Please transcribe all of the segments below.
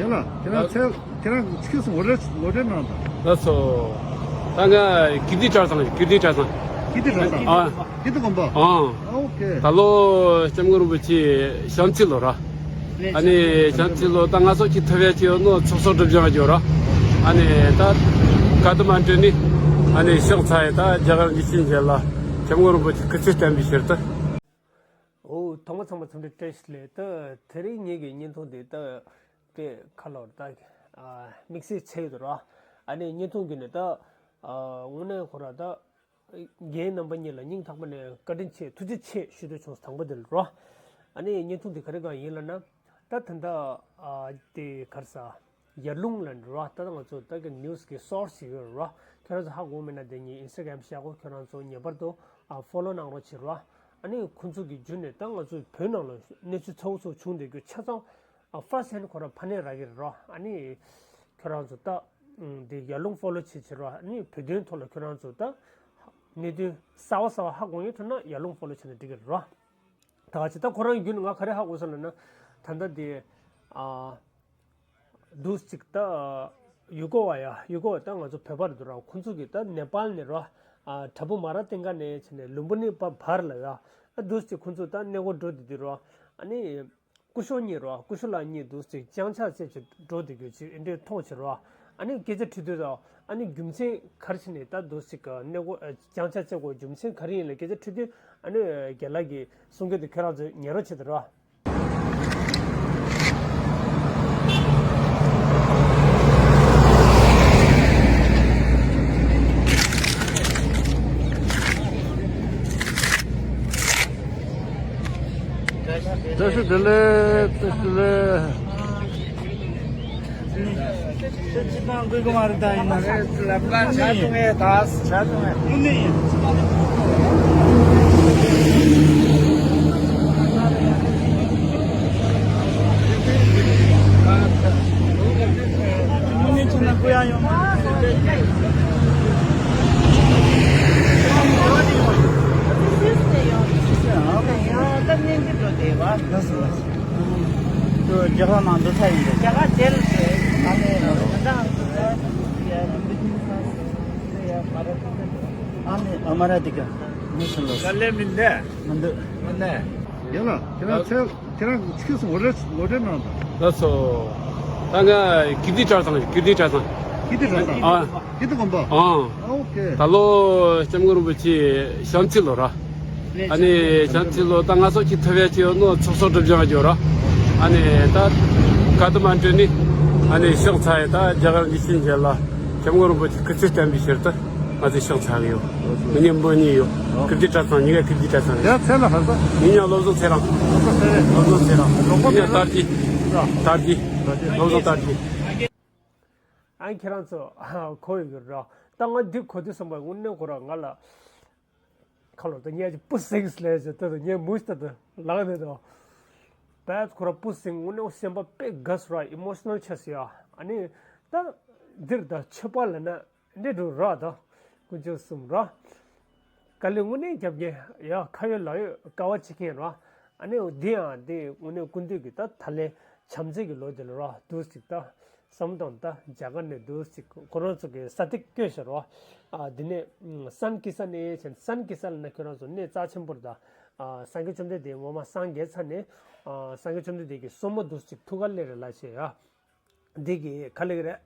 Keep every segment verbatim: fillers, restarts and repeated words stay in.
ཡ་ལ། ཁྱེད་རང་ཚེ་ཁྱེད་རང་ཁྱེད་སུ་ངོ་སྤྲོད་ངོ་སྤྲོད་གནང་དང་། ལགས་སོ། ད་ང་གིརྟི་གྲྭ་ཚང་གིརྟི་གྲྭ་ཚང་། གིརྟི་གྲྭ་ཚང་། ཨ། གིརྟི་དགོན་པ། ཨ། ཨོ་ཁེ། ད་ལོ་སྐྱབས་མགོན་རིན་པོ་ཆེ་བྱམས་བརྩེ་ལོ་ར། ཨ་ནི་བྱམས་བརྩེ་ལོ་ད་ང་ཚོ་གི་ཐུབ་ཡ་ཅིག་ཡོད་ནོ་ཚོགས་གསོག་སྒྲུབ་སྦྱང་རྒྱུ་ར། ཨ་ནི་ད་ག་དུ་མ་འདྲེ་ནི་ཨ་ནི་ཤོག་ཚ་ཡི་ད་རྒྱ་གར་གྱི་ཕྱིན་རྗེས་ལ་སྐྱབས་མགོན་རིན་པོ་ཆེ་སྐུ་ཚེ་བརྟན་པའི་ཕྱིར་དུ། ཨོ། ཐོག་མ་ཚང་མ་འཚམས་འདྲི་བཀྲ་ཤིས་བདེ་ལེགས། ད་དེ་རིང་ངེད་ཀྱི་བརྙན་ཐུང་འདི་ད་དཔེ་ཁ་ལོར་ད་དམིགས་བསལ་ཆེ་ཡོད་ར། ཨ་ནི་བརྙན་ཐུང་བརྒྱུད་ནས་ད་དངོས་གནས་ཁོ་ར་ད་རྒན་རྣམ་པ་གཉིས་ལ་སྙིང་ཐག་པ་ནས་བཀའ་དྲིན་ཆེ་ཐུགས་རྗེ་ཆེ་ཞུ་འདོད་བྱུང་། དང་པོ་དེ་ལ་ར། ཨ་ནི་བརྙན་ཐུང་འདི་ག་རེ་གང་ཡིན་ལབ་ན། ད་ད་ལྟ་དེ་ག་རེ་ཟ། ཡར་ཀླུང་ལ་འགྲོ་བ་ད་ལྟ་ང་ཚོ་ད་གི་ནིའུ་སི་གི་སོར་སི་ཞིག་ཡོད་ར། ཁྱོད་རང་ཚོ་ཧ་གོ་མེད་ན་དེ་ཉིད་ཨིན་སི་ཊ་གྷ་རམ་བཞག་གོ། ཁྱོད་རང་ཚོ་ངེས་པར་དུ་ཨ་ཕོ་ལོ་གནང་རོགས་བྱེད་ར། ཨ་ནི་ཁོང་ཚོ་གི་བརྒྱུད་ནས་ད་ང་ཚོའི་བོད་ནང་ལ་གནས་ཚུལ་ཚ་བོ་ཚ་བོ་བྱུང་བསྡད་རྒྱུ་ཆ་ཚང་ཨ་ཕར་སི་ཧེན་ཁོ་ར་ཕ་ནས་རག་གི་རེད་ར། ཨ་ནི་ཁྱོད་རང་ཚོ་ད་དེ་ཡར་ཀླུང་ཕོ་ལོ་བྱེད་བྱེད་ར། ཨ་ནི་བོད་དོན་ཐོག་ལ་ཁྱོད་རང་ཚོ་ད་གནད་དོན་གསར་བ་གསར་བ་ཧ་གོ་ཡོད་ཐུབ་ན་ཡར་ཀླུང་ཕོ་ལོ་བྱས་ན་འགྲིག་གི་རེད་ར། ད་ག་ཅི་ད་ཁོ་རང་བརྒྱུད་ནས་ང་ག་རེ་ཧ་གོ་སོང་ལབ་ན། ད་ལྟ་དེ་ཨ། འདུག་ཅིག་ད་ཡུ་གོ་བ་ཡ་ཡུ་གོ་བ་ད་ང་ཚོ་བོད་པ་རེད་འདུག་ར། ཁོང་ཚོ་གིས་ད་ནེ་པཱལ་ནས་ར། ཨ་དྲ་འབུ་མ་ར་སྟེང་ཀ་ནས་བྱས་ནས་ལུམ་བི་ནི་བར་ལ་ཡ། ཨ་འདུག་ཅིག་ཁོང་ཚོ་ད་གནས་སྐོར་འགྲོ་བསྡད་དུས་ར། ཨ་ནི་སྐུ་ཞབས་གཉིས་ར། སྐུ་ཞབས་ལགས་གཉིས་འདུག་ཅིག་བརྐྱངས་ཕྱག་བྱས་བྱས་འགྲོ་བསྡད་རྒྱུ་ཅིག་འདི་འདྲས་མཐོང་བྱས་ར། ཨ་ནི་སྐད་ཆ་དྲིས་དུས་ད་ཨ་ནི་རྒྱུ་མཚན་ག་རེ་བྱས་ནས་ད་འདུག་ཅིག་གནས་སྐོར་བརྐྱངས་ཕྱག་བྱེད་དགོས་རྒྱུ་མཚན་ག་རེ་ཡིན་ལབ་སྐད་ཆ་དྲིས་དུས། ཨ་ནི་རྒན་ལགས་ཀྱིས་གསུང་གི་འདུག་ཁྱོད་རང་ཚོས་ཉན་རོགས་བྱེད་དང་ར། བཀྲ་ཤིས་བདེ་ལེགས། བཀྲ་ཤིས་བདེ་ལེགས། རྒྱ་གར་ནང་འགྲོ་ས་ཡིན་པས། རྒྱ་གར་དེ་ལ་ཨ་ནི་ཨ་མ་ར་དི་ཀ་མི་སུ་ལོ། དཀའ་ལས་མི་འདུག་མི་འདུག་མི་འདུག་ཡ་ལ། ཁྱེད་རང་ཚེ་ཁྱེད་རང་ཁྱེད་སུ་ངོ་སྤྲོད་ངོ་སྤྲོད་གནང་དང་། ལགས་སོ། ད་ང་གིརྟི་གྲྭ་ཚང་གིརྟི་གྲྭ་ཚང་། གིརྟི་གྲྭ་ཚང་། ཨ། གིརྟི་དགོན་པ། ཨ། ཨོ་ཁེ། ད་ལོ་སྐྱབས་མགོན་རིན་པོ་ཆེ་བྱམས་བརྩེ་ལོ་ར། ཨ་ནི་བྱམས་བརྩེ་ལོ་ད་ང་ཚོ་གི་ཐུབ་ཡ་ཅིག་ཡོད་ནོ་ཚོགས་གསོག་སྒྲུབ་སྦྱང་རྒྱུ་ར། ཨ་ནི་ད་ག་དུ་མ་འདྲེ་ནི་ཨ་ནི་ཤོག་ཚ་ཡི་ད་རྒྱ་གར་གྱི་ཕྱིན་རྗེས་ལ་སྐྱབས་མགོན་རིན་པོ་ཆེ་སྐུ་ཚེ་བརྟན་པའི་ཕྱིར་དུ་ང་ཚོས་ཤོག་ཚ་གི་ཡོད། མི་ཉམས་པོ་གཉིས་ཡོད། གིརྟི་གྲྭ་ཚང་གཉིས་ཀ་གིརྟི་གྲྭ་ཚང་རེད། ཡ་ཚེ་ལ་ཧར་ས། མི་ཉམས་བློ་བཟང་ཚེ་རིང་། བློ་བཟང་ཚེ་རིང་། བློ་བཟང་ཚེ་རིང་། མི་ཉམས་དར་རྒྱས། དར་རྒྱས། བློ་བཟང་དར་རྒྱས། ཨ་ཁྱེད་རང་ཚོ་གོ་ཡོད་ཀྱི་རེད། ད་ང་འདི་གོ་དུས་ཙམ་པ་དངོས་གནས་ཁོ་རང་ང་ལ་ཁ་ལོ་ད་ངས་ཀྱི་པུ་སིང་ལས་ཀྱི་ད་ད་ངས་མུ་ཤི་ད་ད་ལངས་ནས་ད་བས་ཁོ་རང་པུ་སིང་དངོས་གནས་སེམས་པ་དཔེ་དགའ་སོང་ར། ཨི་མོ་ཤི་ནལ་ཆགས་སོང་ཡ། ཨ་ནི་ད་འདིར་ད་ཆོས་པ་ལ་ན་འདི་འགྲོ་ར་ད་དཀོན་མཆོག་གསུམ་ར། དཀའ་ལས་དངོས་གནས་རྒྱབ་མཁན་ཡ་ཁ་ཡོད་ལག་ཡོད་དཀའ་བ་སྤྱད་མཁན་ར། ཨ་ནི་འདི་ཡང་འདི་དངོས་གནས་སྐུ་མདུན་གྱི་ད་ད་ལན་བྱམས་བརྩེ་གི་ལོ་དེ་ལ་ར་འདུག་ཅིག་ད་བསམ་བློ་བཏང་ད་རྒྱ་གར་ནས་འདུག་ཅིག་ཁོ་རང་ཚོ་གི་ས་ཐིག་བསྐྱོད་ཤར་ར། ཨ་འདི་ནས་སན་ཀི་ས་ནས་ཆེན་སན་ཀི་ས་ལ་ན་ཁྱོད་རང་ཚོ་གནས་རྩ་ཆེན་པོ་རེད་ད། ཨ་སངས་རྒྱས་བཅོམ་ལྡན་འདས་ངོ་མ་སངས་རྒྱས་ཚར་ནས་ཨ་སངས་རྒྱས་བཅོམ་ལྡན་འདས་ཀྱི་སྲུང་མ་འདུག་ཅིག་ཐུགས་ཀ་ལེ་རེ་ལ་བྱས་ཡ། འདི་གི་ག་ལེ་གི་རེད།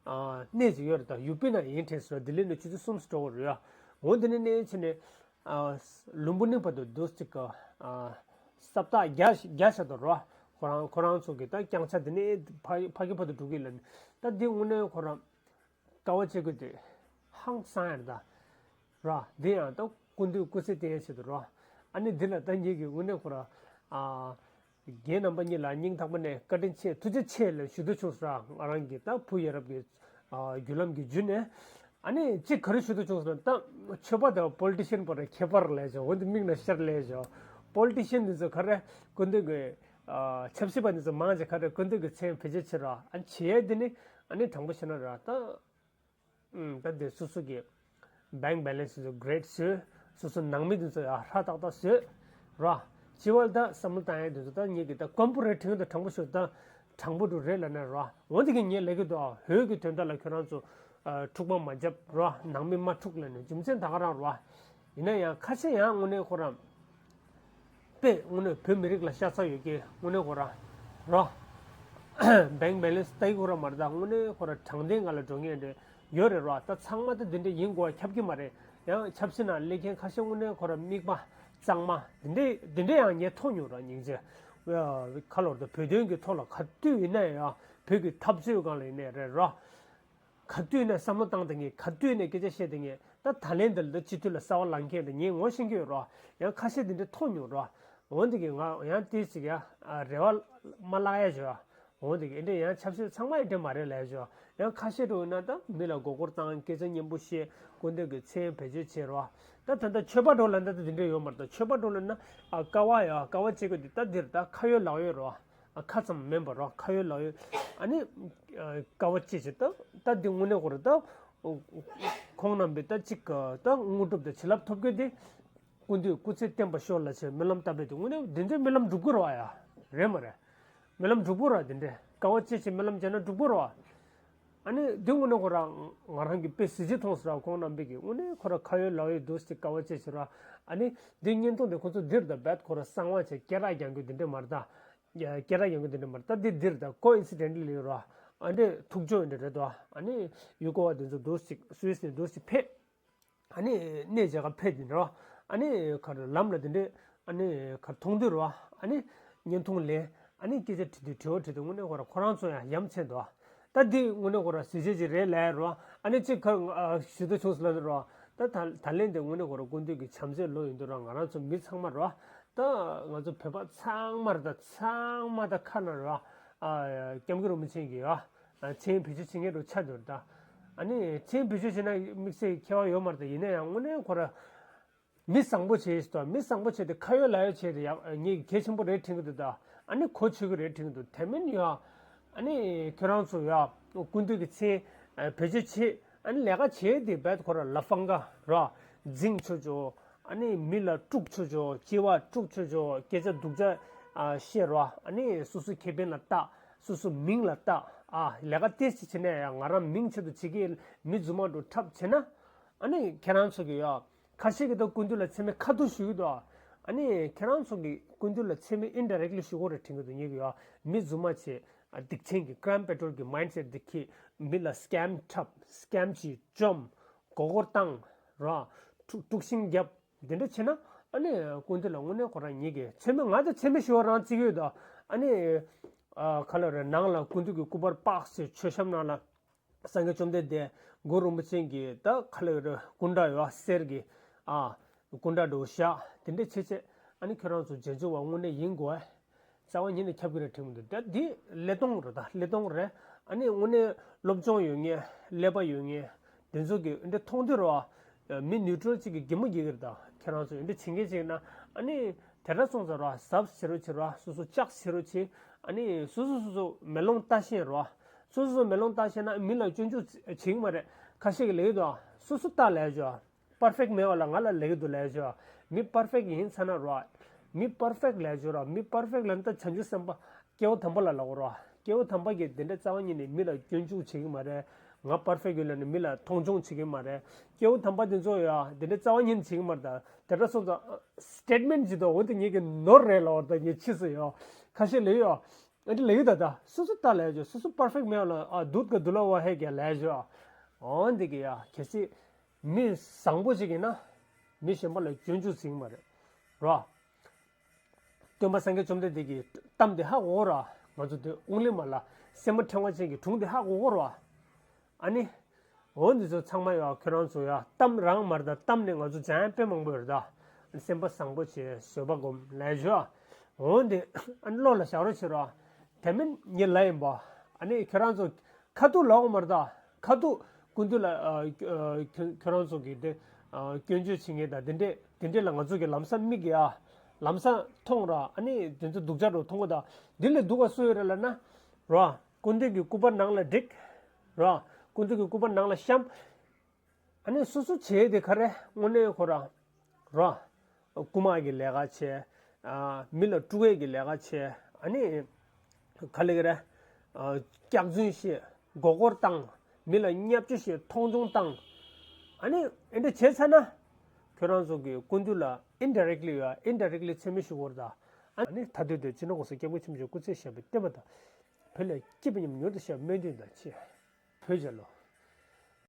ཨ་གནས་ཅིག་ཡོད་རེད་ད། ཡུ་པི་ན་ཡིན་དྲན་སོང་། ལྡི་ལི་ནས་ཆུ་ཚོད་གསུམ་ཙམ་འགྲོ་གི་རེད་ཡ། འོ་འདི་ནས་གནས་ཕྱིན་ནས་ཨ་ལུམ་བི་ནི་བར་དུ་འདུག་ཅིག་ག་ཨ་ས་པྟ་བརྒྱ་བརྒྱ་ཤ་དོ་ར། ཁོ་རང་ཁོ་རང་ཚོ་གི་ད་བརྐྱངས་ཕྱག་འདི་ནས་ཕ་ཕ་གི་བར་དུ་འགྲོ་གི་ལ་ནི་ད་འདི་དངོས་གནས་ཁོ་རང་དཀའ་བ་སྤྱད་དགོས་དེ་ཧང་སང་ཡ་རེད་ད། ར། འདི་ཡང་ད་སྐུ་མདུན་སྐུ་ཚེ་བརྟན་ཡ་ཆེད་དུ་ར། ཨ་ནི་འདི་ལ་ད་ངེད་ཀྱི་དངོས་གནས་ཁོ་ར། ཨ་རྒན་རྣམ་པ་གཉིས་ལ་སྙིང་ཐག་པ་ནས་བཀའ་དྲིན་ཆེ་ཐུགས་རྗེ་ཆེ་ལབ་ཞུ་འདོད་བྱུང་སོང་ར། ང་རང་གི་ད་བུ་ཡ་རབས་ཀྱི་ཨ་བརྒྱུད་ལམ་གྱི་བརྒྱུད་ནས། ཨ་ནི་གཅིག་ག་རེ་ཞུ་འདོད་བྱུང་སོང་ན་ད་ཆོས་པ་དང་པོ་ལི་ཊི་ཤན་བར་ཁྱད་པར་ལས་བྱུང་འོན་ཏེ་མིག་ནང་ཤར་ལས་བྱུང་། པོ་ལི་ཊི་ཤན་འདི་ཚོ་ག་རེ་སྐུ་མདུན་གྱི་ཨ་ཆབ་སྲིད་པ་འདི་ཚོ་མང་ཆེ་ག་རེ་སྐུ་མདུན་གྱི་མཚན་བེད་སྤྱོད་བྱེད་ར། ཨ་བྱེད་ཡས་འདི་ནི་ཨ་ནི་དྲང་པོ་བཤད་ན་ར་ད། ཨུམ། ད་དེ་སོ་སོ་གི་bank balance་དེ་ཚོ་great་བཟོས། སོ་སོ་ནང་མི་དེ་ཚོ་ཡང་ཧྲ་ཏག་ཏག་བཟོས་ར། སྤྱི་བ་ལ་ད་བསམ་བློ་བཏང་ཡས་དེ་ཚོ་ད་ངེད་ཀྱི་ད་ཀོན་པོ་རེ་ཊི་ད་དྲང་པོ་ཤོད་ད། དྲང་པོ་འགྲོ་རེད་ལབ་ན་རོ། འོ་འདི་གི་ངས་ལབ་གི་འདུག་འོས་ཀྱི་དོན་དག་ལ་ཁྱོད་རང་ཚོ་ཨ་འཁྲུག་པ་མ་བརྒྱབ་རོ། ནང་མི་མ་འཁྲུག་ལབ་ནས་རྒྱུ་མཚན་ད་ག་རང་རོ། ཡིན་ན་ཡང་ཁ་ཤས་ཡང་དངོས་གནས་ཁོ་རང་དཔེ་དངོས་གནས་བོད་མི་རིགས་ལ་ཤ་ཚ་ཡོད་ཀྱི་དངོས་གནས་ཁོ་རང་རོ། བེང་བེ་ལེན་སི་ལྟ་ཡི་ཁོ་རང་མ་རེད། ད་དངོས་གནས་ཁོ་རང་དྲང་བདེན་སྒང་ལ་འགྲོ་མཁན་རེད། ཡོད་རེད་རོ། ད་ཚང་མ་ད་འདི་འདྲ་ཡིན་དགོས་པ་ཁྱབ་ཀྱི་མ་རེད། ཡང་ཆབ་སྲིད་ནང་སླེབས་མཁན་ཁ་ཤས་དངོས་གནས་ཁོ་རང་མིག་མ་གཙང་མ་འདི་འདྲ་འདི་འདྲ་ཡང་ངས་མཐོང་མྱོང་རོ། སྙིང་རྗེ། ཁ་ལོར་ད་བོད་དོན་གྱི་ཐོག་ལ་ག་དུས་ཡིན་ན་ཡང་བོད་ཀྱི་འཐབ་རྩོད་སྒང་ལ་ཡིན་ནའི་རེད་རོ། ག་དུས་ནས་བསམ་བློ་བཏང་བསྡད་མཁན། ག་དུས་ནས་སྐད་ཆ་བཤད་བསྡད་མཁན། ད་ད་ལན་འདི་ལ་ད་སྤྱི་འཐུས་ལ་གསར་པ་ལངས་མཁན་རེད། ངས་ངོ་ཤེས་ཀྱི་ཡོད་རོ། ཡང་ཁ་ཤས་འདི་འདྲ་མཐོང་མྱོང་རོ། འོ་འདི་གི་ང་ཡང་ཏོག་ཙམ་ཡ་རེ་བ་མ་བརླག་ཡ་བྱོས། འོ་འདི་གི་འདི་འདྲ་ཡང་ཆབ་སྲིད་ཚང་མ་འདི་འདྲ་མ་རེད་ལབ་ཡ་བྱོས། ཡང་ཁ་ཤས་འགྲོ་ཡིན་ན་ད་མི་ལ་མགོ་སྐོར་བཏང་། སྐད་ཆ་སྙན་པོ་བཤད། སྐུ་མདུན་གྱི་མཚན་བེད་སྤྱོད་བྱེད་རོ། ད་ད་ལྟ་ཆོས་པ་འགྲོ་ལ་ད་ད་འདི་འདྲ་ཡོད་མ་རེད། ད་ཆོས་པ་འགྲོ་ལ་ན་ཨ་ཀ་བ་ཡ་ཀ་བ་བྱེད་དགོས་འདི་ད་འདིར་ད་ཁ་ཡོད་ལག་ཡོད་རོ། ཨ་ཁ་ཙམ་མིན་པ་རོ། ཁ་ཡོད་ལག་ཡོད། ཨ་ནི་ཨ་ཀ་བ་ཅི་ཞིག་ད་ད་འདི་དངོས་གནས་ཁོ་རེ་ད་ཁོང་རྣམ་པས་ད་ཅིག་ད་དངོས་གྲུབ་དང་བྱིན་རླབས་ཐོབ་དགོས་དེ། སྐུ་མདུན་སྐུ་ཚེ་བརྟན་པར་ཤོག་ལབ་བྱས་སྨོན་ལམ་བཏབ་པས་དེ་དངོས་གནས་འདི་འདྲའི་སྨོན་ལམ་འགྲུབ་ཀྱི་རེད་བ་ཡ། རེད་མ་རེད། སྨོན་ལམ་འགྲུབ་ཀྱི་རེད་བ། འདི་འདྲའི་ཀ་བ་ཅི་ཞིག་སྨོན་ལམ་བྱས་ན་འགྲུབ་ཀྱི་རེད་བ། ཨ་ནི་འདི་དངོས་གནས་ཁོ་རང་ང་རང་གི་དཔེ་གཟི་བརྗིད་མཐོང་སོང་ར། ཁོང་རྣམ་པས་ཀྱི་དངོས་གནས་ཁོ་ར་ཁ་ཡོད་ལག་ཡོད་འདུག་སེ་ཀ་བ་ཅི་ཞིག་ར། ཨ་ནི་འདི་བརྙན་ཐུང་འདི་ཁོ་ཚོ་འདིར་ད་རྦད་ཁོ་ར་གསང་བ་བྱས་སྐད་གྲགས་རྒྱག་རྒྱུ་འདི་འདྲ་མ་རེད་ད། ཡ་སྐད་གྲགས་ཡོང་གི་འདི་འདྲ་མ་རེད། ད་འདི་འདིར་ད་ཀོ་ཨིན་སི་ཌེན་ཊ་ལི་རོ། ཨ་འདྲས་ཐུགས་སྐྱོ་འདྲ་རེད་དོ། ཨ་ནི་ཡུལ་སྐོར་བ་འདི་ཚོ་འདུག་སེ་སུད་སི་ནས་འདུག་སེ་ཕེབས། ཨ་ནི་གནས་མཇལ་ཁ་ཕེབས་འདི་འདྲ་རོ། ཨ་ནི་ག་རེ་ལམ་ལ་འདི་འདྲས་ཨ་ནི་ག་རེ་མཐོང་དུས་རོ། ཨ་ནི་བརྙན་ཐུང་ལེན། ཨ་ནི་སྐད་ཆ་དྲི་དུས་དྲི་བ་དྲི་དུས་དངོས་གནས་ཁོ་ར་ཁོ་རང་ཚོ་ཡང་ཡ་མཚན་འདུག་ད་འདི་དངོས་གནས་ཁོ་ར་གཟི་བརྗིད་ཅིག་རེད་ལབ་རོ། ཨ་ནི་གཅིག་ཁ་ཞུ་ད་ཆུང་སུ་ལ་རོ། ད་ད་ད་ལན་འདི་དངོས་གནས་ཁོ་ར་སྐུ་མདུན་གྱི་བྱམས་བརྩེ་ལོ་ཡིན་དུས་ར། ང་རང་ཚོ་མི་ཚང་མ་རོ། ད་ང་ཚོ་བོད་པ་ཚང་མར་ད་ཚང་མ་ད་ཁ་ན་རོ། ཨ་སྐྱབས་མགོན་རིན་པོ་ཆེ་གི་ཡ་མཚན་བེད་སྤྱོད་བྱེད་མཁན་རུ་ཆགས་འདུག་ད་ཨ་ནི་མཚན་བེད་སྤྱོད་བྱེད་ན་དམིགས་བསལ་ཁྱད་པར་ཡོད་མ་རེད། ད་ཡིན་ན་ཡང་དངོས་གནས་ཁོ་ར་མི་བཟང་པོ་བྱེད་ཞིག་ཏུ། མི་བཟང་པོ་བྱེད་དེ་ཁ་ཡོད་ལག་ཡོད་བྱེད་དེ་ཡག་ངས་གལ་ཆེན་པོ་རེད་དྲན་གི་འདུག་ད་ཨ་ནི་གོ་ཆོད་གི་རེད་དྲན་གི་འདུག་དེ་མིན་ཡ་ཨ་ནི་ཁྱོད་རང་ཚོ་ཡ་སྐུ་མདུན་གྱི་མཚན་བེད་སྤྱོད་བྱེད། ཨ་ནི་ལས་ཀ་བྱེད་དེ་རྦད་ཁོ་ར་ལ་ཕང་ག་ར་འཛིང་ཆོག་ཆོག་ཨ་ནི་མི་ལ་དཀྲུག་ཆོག་ཆོག་སྐྱེ་བ་དཀྲུག་ཆོག་ཆོག་སྐད་ཆ་སྡུག་ཅག་ཨ་བཤད་རོ། ཨ་ནི་སོ་སོའི་ཁེ་ཕན་ལ་བལྟ། སོ་སོའི་མིང་ལ་བལྟ། ཨ་ལས་ཀ་ཏོག་ཙམ་བྱེད་ན་ཡང་ང་རང་མིང་ཆེད་དུ་བྱེད་ཀྱི་མི་རྫུན་མ་འགྲོ་འཁྲབ་བྱེད་ན། ཨ་ནི་ཁྱེད་རང་ཚོ་གི་ཡ་ཁ་ཤས་ཀྱིས་ད་སྐུ་མདུན་ལ་མཚན་སྨད་ཁ་ཐུག་ཞུ་གི་འདུག་ཨ་ནི་ཁྱེད་རང་ཚོ་གི་སྐུ་མདུན་ལ་མཚན་སྨད་ཨིན་ཌའི་རེག་ལི་ཞུ་དགོས་རེད་དྲན་གི་འདུག་ངེད་ཀྱི་ཡ་མི་རྫུན་མ་བྱེད། ཨ་སྡིག་ཆེན་གྱི་ཀྲའིམ་པེ་ཊོལ་གྱི་མའིན་ཌི་སེ་ཊི་འདི་ཁྱེད། མི་ལ་སི་ཀེམ་འཁྲབ། སི་ཀེམ་ཅིག་བཅོམ། མགོ་སྐོར་བཏང་། ར་དཀྲུག་དཀྲུག་ཤིང་བརྒྱབ། འདི་འདྲ་བྱེད་ན་ཨ་ནི་སྐུ་མདུན་ལ་དངོས་གནས་ཁོ་རང་ཉིད་ཀྱི་མཚན་སྨད་ང་ཚོ་མཚན་སྨད་ཞུ་བ་རང་བརྩི་གི་ཡོད་དོ། ཨ་ནི་ཨ་ག་ལ་རེད། ནང་ལ་སྐུ་མདུན་གྱི་སྐུ་པར་པགས་ཟེར། མཆོད་བཤམས་ནང་ལ་སངས་རྒྱས་བཅོམ་ལྡན་འདས་གུ་རུ་རིན་པོ་ཆེ་གི་ད་ག་ལ་རེད། སྐུ་འདྲ་ཡོད་གསེར་གྱི་ཨ་སྐུ་འདྲ་འགྲོ་བཞག་དེ་འདྲ་བྱེད་བྱེད། ཨ་ནི་ཁྱོད་རང་ཚོ་རྗེས་འཇུག་པ་དངོས་གནས་ཡིན་དགོས། རྩ་བ་ཉིད་ནས་ཁྱབ་ཀྱི་རེད་དྲན་གྱི་འདུག་ད་འདི་ཀླད་སྟོང་རེད། ད་ཀླད་སྟོང་རེད། ཨ་ནི་དངོས་གནས་སློབ་སྦྱོང་ཡོད་མཁན། ཀླད་པ་ཡོད་མཁན་དེ་ཚོ་གིས་འདི་མཐོང་དུས་རོ། མི་ནིའུ་ཊྲལ་གཅིག་གིས་གད་མོ་རྒྱག་གི་རེད། ད་ཁྱེད་རང་ཚོ་འདི་བྱེད་མཁན་ཅིག་ན་ཨ་ནི་དེ་འདྲ་སོང་ཙང་རོ། གཟབ་བྱེད་རོགས་བྱེད་རོགས། སོ་སོ་ལྕགས་བྱེད་རོགས་བྱེད། ཨ་ནི་སོ་སོ་སོ་སོ་མེ་ལོང་ལྟ་ཤེས་རོགས། སོ་སོ་སོ་མེ་ལོང་ལྟ་ཤེས་ན་མི་ལ་སྐྱོན་འཛུགས་བྱེད་ཀྱི་མ་རེད། ཁ་ཤས་ཀྱིས་ལབ་ཀྱི་འདུག་སོ་སོ་ལྟ་ལབ་ཞོག་པར་ཕེག་མེད་པ་ལ་ང་ལ་ལབ་ཀྱི་འདུག་ལབ་ཞོག་མི་པར་ཕེག་ཡིན་ཚར་ན་རོ། མི་པར་ཕེག་ལབ་ཞོག་རོ། མི་པར་ཕེག་ལབ་ན་ད་བྱང་ཆུབ་སེམས་དཔའ་སྐྱེས་བུ་དམ་པ་ལ་ལབ་དགོས་རོ། སྐྱེས་བུ་དམ་པ་གིས་དེ་འདྲ་རྩ་བ་ཉིད་ནས་མི་ལ་སྐྱོན་འཛུགས་བྱེད་ཀྱི་མ་རེད། ང་པར་ཕེག་ཡོད་ལབ་ནས་མི་ལ་མཐོང་ཆུང་བྱེད་ཀྱི་མ་རེད། སྐྱེས་བུ་དམ་པ་དེ་ཚོ་ཡ་དེ་འདྲ་རྩ་བ་ཉིད་ནས་བྱེད་ཀྱི་མ་རེད། ད་དེ་འདྲ་སོང་ཙང་སི་ཊེཊ་མེན་ཊི་ཅིག་འདུག་འོ་དེ་ངེད་ཀྱི་ནོར་རེད་ལབ་པ་རེད། ད་ངས་ཕྱིས་སོ་ཡོ། ཁ་ཤས་ལབ་ཡོ། ཨ་འདི་ལབ་ཡོད། ད་ད་སོ་སོ་ལྟ་ལབ་ཡོད། སོ་སོ་པར་ཕེག་མེད་པ་ལ་ཨ་དུད་ཀ་དུ་ལ་བ་ཧེ་ག་ལབ་ཡོད། འོ་འདི་གི་ཡ་གལ་སྲིད་མི་བཟང་པོ་ཞིག་ཡིན་ན་མི་གཞན་པ་ལ་སྐྱོན་འཛུགས་བྱེད་ཀྱི་མ་རེད་རོ། སྟོན་པ་སངས་རྒྱས་བཅོམ་ལྡན་འདས་ཀྱི་གཏམ་དེ་ཧ་གོ་གོ་རོ། ང་ཚོ་དེ་དབུང་ལི་མ་ལ་སེམས་པ་ཕྲེང་བ་ཅན་གྱི་སྒྲུང་དེ་ཧ་གོ་གོ་རོ། ཨ་ནི། འོ་འདི་ཚོ་ཚང་མ་ཡོ་ཁྱོད་རང་ཚོ་ཡ་གཏམ་རང་མ་རེད། ད་གཏམ་ནི་ང་ཚོ་སྦྱང་ཡ་དཔེ་མང་པོ་ཡོད་རེད། ད་སེམས་པ་བཟང་པོ་བྱེད། བཟོད་པ་སྒོམ་ལབ་ཞོ། འོ་འདི་ཨ་ནི་བློ་ལ་བཞག་རོགས་བྱེད་རོགས། དེ་མིན་ངས་ལབ་ཡིན་པ། ཨ་ནི་ཁྱོད་རང་ཚོ་ཁ་ཐུག་ལབ་དགོས་མ་རེད། ད་ཁ་ཐུག་སྐུ་མདུན་ལ་ཨ་ཨ་ཁྱོད་ཁྱོད་རང་ཚོ་གི་དེ་ཨ་སྐྱོན་བརྗོད་བྱེད་མཁན་དང་དེ་འདྲས་དེ་འདྲས་ལ་ང་ཚོ་གི་ལམ་སང་མིག་གིས་ཨ་ལམ་སང་མཐོང་ར། ཨ་ནི་དེ་ཚོ་སྡུག་ཅག་འགྲོ་མཐོང་གི། ད་འདི་ལས་སྡུག་ག་སུ་ཡོད་རེད་ལབ་ན་རོ། སྐུ་མདུན་གྱི་སྐུ་པར་ནང་ལ་བསྒྲིགས། རོ། སྐུ་མདུན་གྱི་སྐུ་པར་ནང་ལ་བཤམས། ཨ་ནི་སོ་སོ་བྱས་དེ་ག་རེ་དངོས་གནས་ཁོ་རང་རོ། རྐུ་མ་གི་ལས་ཀ་བྱས། ཨ་མི་ལ་དཀྲུག་ཡས་ཀྱི་ལས་ཀ་བྱས། ཨ་ནི་ག་ལེ་ག་རེ། སྐྱག་རྫུན་བཤད། མགོ་སྐོར་བཏང་། མི་ལ་བརྙས་བཅོས་བྱེད། མཐོང་ཆུང་བཏང་། ཨ་ནི་ཨེ་འདྲ་བྱས་ཚར་ན། ཁྱོད་རང་ཚོ་གི་སྐུ་མདུན་ལ་ཨིན་ཌའི་རེག་ལི་ཡ་ཨིན་ཌའི་རེག་ལི་མཚན་སྨད་ཞུ་དགོས་རེད་ད། ཨ་ནི་ད་དུས་དེ་སྤྱི་ནོར་༸གོང་ས་༸སྐྱབས་མགོན་ཆེན་པོ་མཆོག་སྐུ་ཚེ་ཞབས་པད་བརྟན་པ་དང་། བོད་ལ་སྐྱིད་པ་མཉམ་མྱུར་དུ་ཤར་བའི་སྨོན་འདུན་དང་བཅས། བོད་རྒྱལ་ལོ།